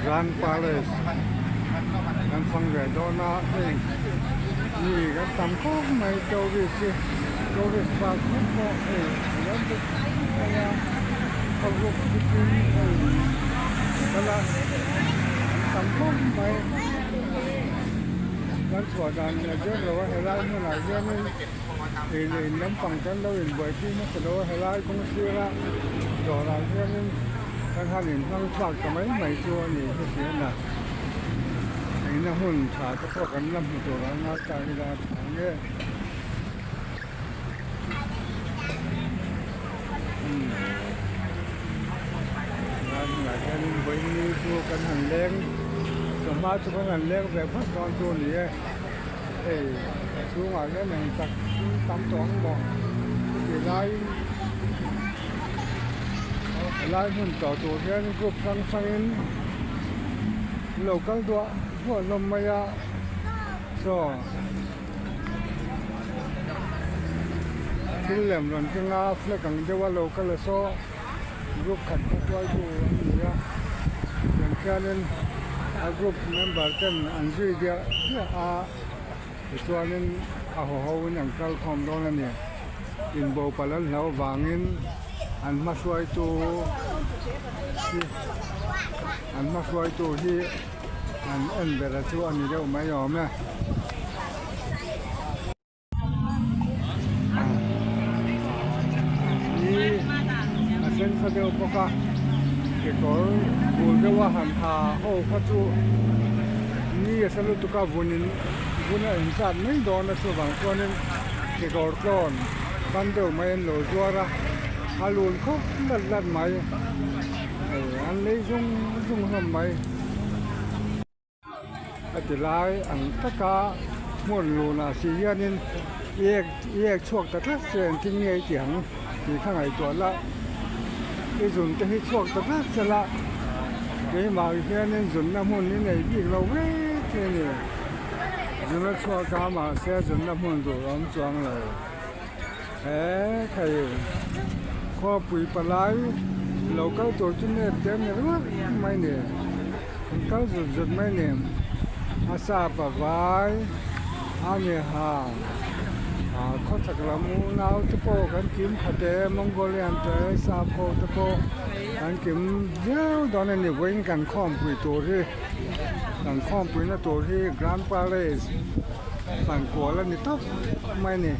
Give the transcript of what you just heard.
Grand Palace kan fang ve dawn a hei mi kan tam khawp mai tourist hi tourist bus vek pawh hei a lo dik mai a a ruk bikin hei kal a an tam khawp mai kan chhuah dan a zir lo a helai hmunah hianin ei leh in lampang te an lo inbuaipui nasa lo a helai kawng sira dawrah hianin kan han inhmang chhuak ta mai mai chu a ni hetiang a eina hun tha te pawh kan la hmu tur ang a ta ila a tha ang e umm helai hmunah hianin vawiin chu kan han leng chawhma chu kan han leng ve phawt dawn chu a ni e hei a chhungah hian eng tak tam tawh ang maw chuti laiin helai hmun tawh tur hian group hrang hrangin an lo kal duah duah hlawm mai a saw thil lem rawn keng a flag ang deuha lo kal a saw group khat kha hruaitu an ni a tiang khianin a group member ten an zui diah diah a tichuanin a haw ho in an kal khawm dawn a ni inbo palh an hlauh avangin an hma hruaitu hi an hma hruaitu hi an en ber a chu a ni deuh mai awm e. Ih a sen sa deuh bawk a kekawr bul deuh a han ha ho kha chu ni a sa lutuk a vun in vun a inzat mai dawn a chuvang chuanin kekawr tlawn ban deuh mai an lo zuar a a lun khawp lat lat mai hei an lei zung zung hlawm mai. A ti lai ang taka hmun lunah si hianin iek iek chhuak ta tlat se engtin nge i ti ang tih kha ngaihtuah la i zun te hi chhuak ta tlat se la keimah hianin zunna hmun i nei bik lo vek thei a ni zun a chhuak a mahse zunna hmun tur a awm chuang lo he thei khawpui palai lo kal tur chu nep te a ni ringawt mai a ni. An kal zut zut mai a ni a sap a vai a ni ha ah khawchhak lam unau te pawh kan kim khat e Mongolian te sap ho te pawh an kim viau dawn a ni vawiin kan khawmpui tur hi kan khawmpui na tur hi Grand Palace fankual a ni tawp mai a ni.